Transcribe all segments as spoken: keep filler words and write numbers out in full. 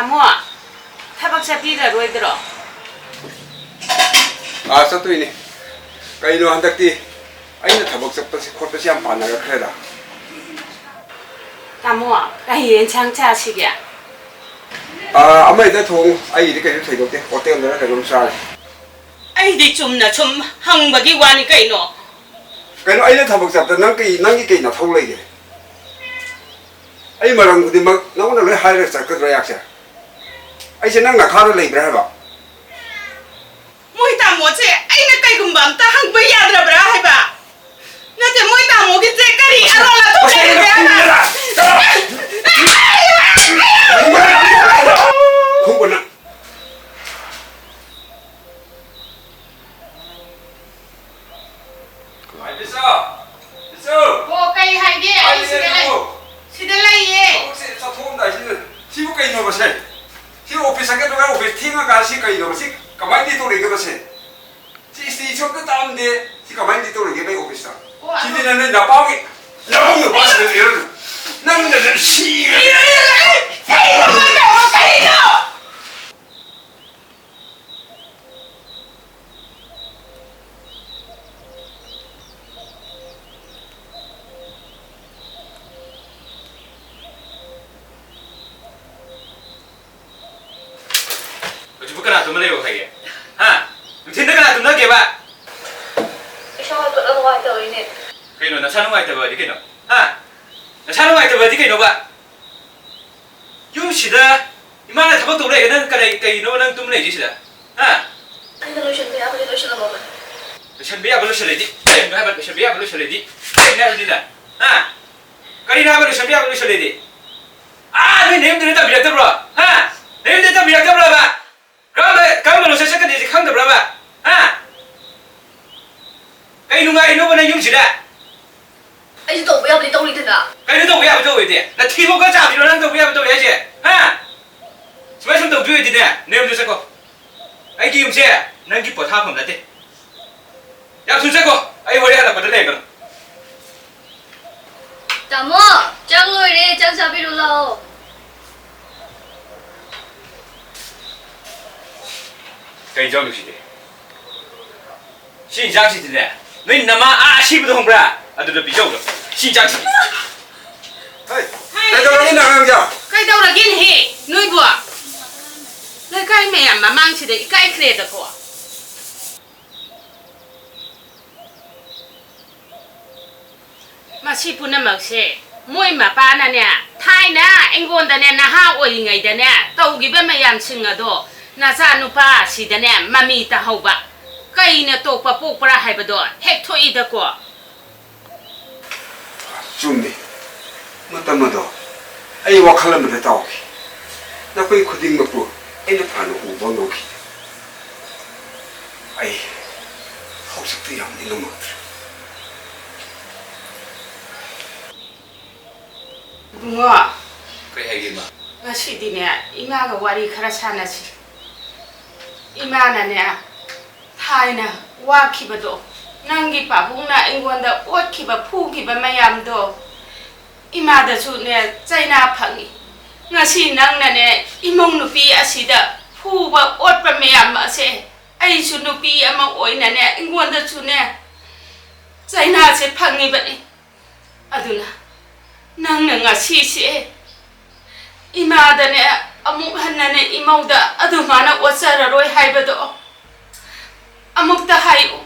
ꯇꯥꯃꯣ, ꯊꯕꯛ ꯆꯠꯄꯤꯔꯔꯣꯏꯗ꯭ꯔꯣ? ꯑꯥ, ꯆꯠꯇꯣꯏꯅꯦ꯫ ꯀꯩꯅꯣ ꯍꯟꯗꯛꯇꯤ ꯑꯩꯅ ꯊꯕꯛ ꯆꯠꯄꯁꯦ ꯈꯣꯠꯄꯁꯦ ꯌꯥꯝ ꯄꯥꯟꯅꯔꯛꯈ꯭ꯔꯦꯗ꯫ ꯇꯥꯃꯣ, ꯀꯩ ꯌꯦꯟꯁꯥꯡ ꯆꯥꯁꯤꯒꯦ? ꯑꯥ, ꯑꯃ ꯍꯦꯛꯇ ꯊꯣꯡꯉꯨ꯫ ꯑꯩꯒꯤꯗꯤ ꯀꯩꯁꯨ ꯊꯣꯏꯗꯣꯛꯇꯦ꯫ ꯍꯣꯇꯦꯜꯗꯔ ꯀꯩꯅꯣꯝ ꯆꯥꯔꯦ꯫ ꯑꯩꯗꯤ ꯆꯨꯝꯅ ꯁꯨꯝ ꯍꯪꯕꯒꯤ ꯋꯥꯅꯤ ꯀꯩꯅꯣ꯫ ꯀꯩꯅꯣ, ꯑꯩꯅ ꯊꯕꯛ ꯆꯠꯄꯗ ꯅꯪ ꯀꯩ, ꯅꯪꯒꯤ ꯀꯩ ꯅꯊꯧ ꯂꯩꯒꯦ? ꯑꯩ ꯃꯔꯝ ꯈꯨꯗꯤꯡꯃꯛ ꯅꯉꯣꯟꯗ ꯂꯣꯏ ꯍꯥꯏꯔꯒ ꯆꯠꯀꯗ꯭ꯔꯣ ꯑꯩꯍꯥꯛꯁꯦ? ꯑꯩꯁꯦ ꯅꯪ ꯅꯈꯥꯗ ꯂꯩꯕ꯭ꯔꯥ ꯍꯥꯏꯕ? ꯃꯣꯏ ꯇꯥꯃꯣꯁꯦ ꯑꯩꯅ ꯀꯩꯒꯨꯝꯕ ꯑꯝꯇ ꯍꯪꯕ ꯌꯥꯗ꯭ꯔꯕ꯭ꯔꯥ ꯍꯥꯏꯕ? ꯅꯠꯇꯦ, ꯃꯣꯏ ꯇꯥꯃꯣꯒꯤꯁꯦ ꯀꯔꯤ ꯑꯔꯣꯜ ꯑꯊꯨꯞ ꯂꯩꯔꯒꯦ ꯍꯥꯏꯕ? ꯈꯣꯡꯕꯅ ꯏꯕꯦꯆꯥ! ꯏꯆꯧ! ꯑꯣ, ꯀꯩ ꯍꯥꯏꯒꯦ? ꯑꯩ ꯁꯤꯗ ꯂꯩ꯫ ꯁꯤꯗ ꯂꯩꯌꯦ꯫ ꯊꯕꯛꯁꯦ ꯆꯠꯊꯣꯛꯑꯝꯗꯥꯏꯁꯤꯗ꯫ ꯁꯤꯕꯨ ꯀꯩꯅꯣꯕ ꯁꯦ? ꯁꯤ ꯑꯣꯐꯤꯁ ꯆꯠꯀꯗꯧꯕ ꯑꯣꯐꯤꯁ ꯊꯦꯡꯉꯀꯥꯟꯗ ꯁꯤ ꯀꯩꯅꯣꯕ? ꯁꯤ ꯀꯃꯥꯏꯅ ꯇꯧꯔꯤꯒꯦꯕ ꯁꯦ? ꯁꯤ ꯏꯁꯇ꯭ꯔꯤꯁꯨ ꯑꯝꯇ ꯇꯥꯛꯑꯝꯗꯦ꯫ ꯁꯤ ꯀꯃꯥꯏꯅ ꯇꯧꯔꯤꯒꯦ ꯅꯣꯏ ꯑꯣꯐꯤꯁꯇ? ꯑꯣ, ꯁꯤꯗꯤ ꯅꯪ, ꯅꯣꯏ ꯅꯄꯥꯒꯤ, ꯅꯕꯨꯡ ꯅꯄꯥꯁꯤꯡꯗ ꯏꯔꯣꯏ꯫ ꯅꯪꯅ ꯅꯪ ꯁꯤꯔꯦ꯫ ꯀꯩꯅꯣ? ꯍꯧꯖꯤꯛꯄꯨ ꯀꯅꯥ ꯇꯨꯝꯃ ꯂꯩꯌꯣ ꯍꯥꯏꯒꯦ? ꯍꯥ? ꯅꯨꯡꯊꯤꯟꯗ ꯀꯅꯥ ꯇꯨꯝꯅꯒꯦꯕ? ꯏꯁꯥ ꯈꯔ ꯅꯨꯡꯉꯥꯏꯇꯕꯩꯅꯦ꯫ ꯀꯩꯅꯣ, ꯅꯁꯥ ꯅꯨꯡꯉꯥꯏꯇꯕ ꯍꯥꯏꯗꯤ ꯀꯩꯅꯣ? ꯍꯥ? ꯅꯁꯥ ꯅꯨꯡꯉꯥꯏꯇꯕ ꯍꯥꯏꯗꯤ ꯀꯩꯅꯣꯕ? ꯌꯨꯝꯁꯤꯗ ꯏꯃꯥꯅ ꯊꯕꯛ ꯇꯧ ꯂꯩꯔꯒ ꯅꯪ ꯀꯔꯤ, ꯀꯩꯅꯣ ꯅꯪ ꯇꯨꯝ ꯂꯩꯔꯤꯁꯤꯗ? ꯍꯥ? ꯑꯩꯅ ꯂꯣꯏꯁꯤꯟꯕ ꯌꯥꯕꯗꯤ ꯂꯣꯏꯁꯤꯜꯂꯝꯃꯕꯅꯤ꯫ ꯂꯣꯏꯁꯤꯟꯕ ꯌꯥꯕ ꯂꯣꯏꯁꯤꯜꯂꯗꯤ ꯀꯩꯅꯣ ꯍꯥꯏꯕ? ꯂꯣꯏꯁꯤꯟꯕ ꯌꯥꯕ ꯂꯣꯏꯁꯤꯜꯂꯗꯤ ꯀꯩꯅꯣ ꯍꯥꯏꯕꯅꯤꯅ? ꯍꯥ? ꯀꯔꯤꯅꯣ ꯍꯥꯏꯕ ꯂꯣꯏꯁꯤꯟꯕ ꯌꯥꯕ ꯂꯣꯏꯁꯤꯜꯂꯗꯤ? ꯑꯥ, ꯅꯣꯏ ꯅꯌꯨꯝꯗꯨꯗ ꯇꯝꯕꯤꯔꯛꯇꯕ꯭ꯔꯣ? ꯍꯥ? ꯅꯌꯨꯝꯗ ꯇꯝꯕꯤꯔꯛꯇꯕ꯭ꯔꯕ? ꯀꯔꯝꯕ, ꯀꯔꯝꯕ ꯂꯣꯟꯆꯠ ꯆꯠꯀꯅꯤꯁꯤ ꯈꯪꯗꯕ꯭ꯔꯕ? ꯍꯥ? ꯀꯩ ꯅꯨꯡꯉꯥꯏꯔꯤꯅꯣꯕ ꯅꯪ ꯌꯨꯝꯁꯤꯗ? ꯑꯩꯁꯨ ꯇꯧꯕ ꯌꯥꯕꯗꯤ ꯇꯧꯔꯤꯗꯅ꯫ ꯀꯩꯅꯣ ꯇꯧꯕ ꯌꯥꯕ ꯇꯧꯋꯦꯗꯤ? ꯅꯊꯤꯕꯣꯡ ꯈꯔ ꯆꯥꯕꯤꯔꯣ ꯅꯪ ꯇꯧꯕ ꯌꯥꯕ ꯇꯧꯋꯦ ꯍꯥꯏꯁꯦ? ꯍꯥ? ꯁꯨꯃꯥꯏ ꯁꯨꯝ ꯇꯧꯗꯣꯏ ꯑꯣꯏꯗꯤꯅꯦ, ꯅꯌꯨꯝꯗ ꯆꯠꯀꯣ꯫ ꯑꯩꯒꯤ ꯌꯨꯝꯁꯦ ꯅꯪꯒꯤ ꯄꯣꯊꯥꯐꯝ ꯅꯠꯇꯦ꯫ ꯌꯥꯝ ꯊꯨꯅ ꯆꯠꯀꯣ, ꯑꯩ ꯍꯣꯔꯦꯟ ꯍꯜꯂꯛꯄꯗ ꯂꯩꯔꯒꯅꯨ꯫ ꯇꯥꯃꯣ, ꯆꯥꯛ ꯂꯣꯏꯔꯦ, ꯆꯥꯛ ꯆꯥꯕꯤꯔꯨ ꯂꯥꯛꯑꯣ꯫ ꯀꯩ ꯏꯟꯖꯥꯡꯅꯣ ꯁꯤꯗꯤ? ꯁꯤ ꯏꯟꯖꯥꯡꯁꯤꯗꯤꯅꯦ, ꯅꯣꯏ ꯅꯃꯥ ꯑꯥ ꯑꯁꯤꯕꯗꯣ ꯈꯪꯕ꯭ꯔꯥ? ꯑꯗꯨꯗ ꯄꯤꯖꯧꯗꯣ꯫ ꯁꯤ ꯏꯟꯖꯥꯡꯁꯤꯗꯤ꯫ ꯍꯩ, ꯀꯩꯗꯧꯔꯒꯦ ꯅꯪ ꯑꯉꯥꯡꯁꯦ? ꯀꯩꯗꯧꯔꯒꯦꯅꯦꯍꯦ ꯅꯣꯏꯕꯨ? ꯂꯩꯀꯥꯏ ꯃꯌꯥꯝ ꯃꯃꯥꯡꯁꯤꯗ ꯏꯀꯥꯏꯈ꯭ꯔꯦꯗꯀꯣ꯫ ꯃꯁꯤ ꯄꯨꯝꯅꯃꯛꯁꯦ ꯃꯣꯏ ꯃꯄꯥꯅꯅꯦ, ꯊꯥꯏꯅ ꯑꯩꯉꯣꯟꯗꯅꯦ, ꯅꯍꯥ ꯑꯣꯏꯔꯤꯉꯩꯗꯅꯦ ꯇꯧꯈꯤꯕ ꯃꯌꯥꯝꯁꯤꯡ ꯑꯗꯣ ꯅꯆꯥꯅꯨꯄꯥ ꯑꯁꯤꯗꯅꯦ ꯃꯃꯤ ꯇꯥꯍꯧꯕ꯫ ꯀꯩꯅ ꯇꯣꯛꯄ ꯄꯣꯛꯄ꯭ꯔꯥ ꯍꯥꯏꯕꯗꯣ ꯍꯦꯛ ꯊꯣꯛꯏꯗꯀꯣ꯫ ꯆꯨꯝꯃꯤ꯫ ꯃꯇꯝ ꯑꯗꯣ ꯑꯩ ꯋꯥꯈꯜ ꯑꯃꯗ ꯇꯥꯎꯈꯤ꯫ ꯅꯈꯣꯏ ꯈꯨꯗꯤꯡꯃꯛꯄꯨ ꯑꯩꯅ ꯐꯅ ꯎꯕ ꯉꯝꯈꯤ꯫ ꯑꯩ ꯍꯧꯖꯤꯛꯇꯤ ꯌꯥꯝ ꯅꯤꯡꯉꯝꯃꯛꯇ꯭ꯔꯦ꯫ ꯏꯕꯨꯡꯉꯣ꯫ ꯀꯩ ꯍꯥꯏꯒꯦ, ꯏꯃꯥ? ꯉꯁꯤꯗꯤꯅꯦ, ꯏꯃꯥꯒ ꯋꯥꯔꯤ ꯈꯔ ꯁꯥꯟꯅꯁꯤ꯫ ꯏꯃꯥꯅꯅꯦ, ꯊꯥꯏꯅ ꯋꯥꯈꯤꯕꯗꯣ, ꯅꯪꯒꯤ ꯄꯥꯕꯨꯡꯅ ꯑꯩꯉꯣꯟꯗ ꯑꯣꯠꯈꯤꯕ, ꯐꯨꯈꯤꯕ ꯃꯌꯥꯝꯗꯣ, ꯏꯃꯥꯗꯁꯨꯅꯦ ꯆꯩꯅꯥ ꯐꯪꯉꯤ꯫ ꯉꯁꯤ ꯅꯪꯅꯅꯦ ꯏꯃꯧ ꯅꯨꯄꯤ ꯑꯁꯤꯗ ꯐꯨꯕ ꯑꯣꯠꯄ ꯃꯌꯥꯝ ꯑꯁꯦ, ꯑꯩꯁꯨ ꯅꯨꯄꯤ ꯑꯃ ꯑꯣꯏꯅꯅꯦ ꯑꯩꯉꯣꯟꯗꯁꯨꯅꯦ ꯆꯩꯅꯥꯁꯦ ꯐꯪꯉꯤꯕꯅꯤ꯫ ꯑꯗꯨꯅ ꯅꯪꯅ ꯉꯁꯤꯁꯦ ꯏꯃꯥꯗꯅꯦ ꯑꯃꯨꯛ ꯍꯟꯅꯅꯦ ꯏꯃꯧꯗ ꯑꯗꯨꯃꯥꯏꯅ ꯑꯣꯠꯆꯔꯔꯣꯏ ꯍꯥꯏꯕꯗꯣ ꯑꯃꯨꯛꯇ ꯍꯥꯏꯌꯨ꯫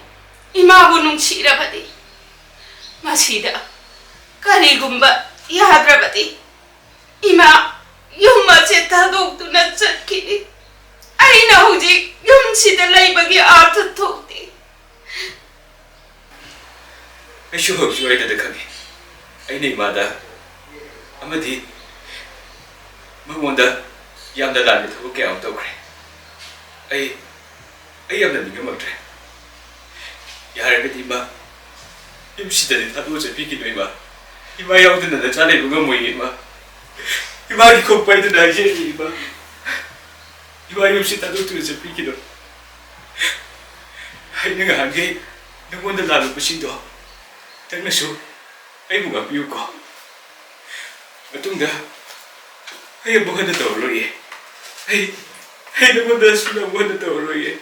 ꯏꯃꯥꯕꯨ ꯅꯨꯡꯁꯤꯔꯕꯗꯤ꯫ ꯃꯁꯤꯗ ꯀꯔꯤꯒꯨꯝꯕ ꯌꯥꯗ꯭ꯔꯕꯗꯤ ꯏꯃꯥ ꯌꯨꯝ ꯑꯁꯦ ꯊꯥꯗꯣꯛꯇꯨꯅ ꯆꯠꯈꯤꯅꯤ꯫ ꯑꯩꯅ ꯍꯧꯖꯤꯛ ꯌꯨꯝꯁꯤꯗ ꯂꯩꯕꯒꯤ ꯑꯥꯔꯊ ꯊꯣꯛꯇꯦ꯫ ꯑꯩꯁꯨ ꯍꯧꯖꯤꯛ ꯋꯥꯏꯗꯗ ꯈꯪꯉꯤ꯫ ꯑꯩꯅ ꯏꯃꯥꯗ ꯑꯃꯗꯤ ꯃꯉꯣꯟꯗ ꯌꯥꯝꯅ ꯂꯥꯟꯕ ꯊꯕꯛ ꯀꯌꯥ ꯑꯃ ꯇꯧꯈ꯭ꯔꯦ꯫ ꯑꯩ, ꯑꯩ ꯌꯥꯝꯅ ꯅꯤꯡꯉꯝꯃꯛꯇ꯭ꯔꯦ꯫ ꯌꯥꯔꯒꯗꯤ ꯏꯃꯥ, ꯌꯨꯝꯁꯤꯗꯗꯤ ꯊꯥꯗꯣꯛꯑ ꯆꯠꯄꯤꯈꯤꯅꯨ ꯏꯃꯥ꯫ ꯏꯃꯥ ꯌꯥꯎꯗꯅ ꯅꯆꯥ ꯂꯩꯕ ꯉꯝꯃꯣꯏꯌꯦ ꯏꯃꯥ꯫ ꯏꯃꯥꯒꯤ ꯈꯣꯡ ꯄꯥꯏꯗꯨꯅ ꯍꯥꯏꯖꯔꯤ ꯏꯃꯥ꯫ ꯏꯃꯥ ꯌꯨꯝꯁꯤ ꯊꯥꯗꯣꯛꯇꯨꯅ ꯆꯠꯄꯤꯈꯤꯅꯨ꯫ ꯑꯩꯅ ꯉꯍꯥꯟꯈꯩ ꯅꯉꯣꯟꯗ ꯂꯥꯜꯂꯨꯕꯁꯤꯡꯗꯣ ꯅꯪꯅꯁꯨ ꯑꯩꯕꯨ ꯉꯥꯛꯄꯤꯌꯨꯀꯣ꯫ ꯃꯇꯨꯡꯗ ꯑꯩ ꯑꯃꯨꯛ ꯍꯟꯅ ꯇꯧꯔꯔꯣꯏꯌꯦ꯫ ꯑꯩ, ꯑꯩ ꯅꯉꯣꯟꯗ ꯑꯁꯨꯝꯅ ꯑꯃꯨꯛ ꯍꯟꯅ ꯇꯧꯔꯔꯣꯏꯒꯦ꯫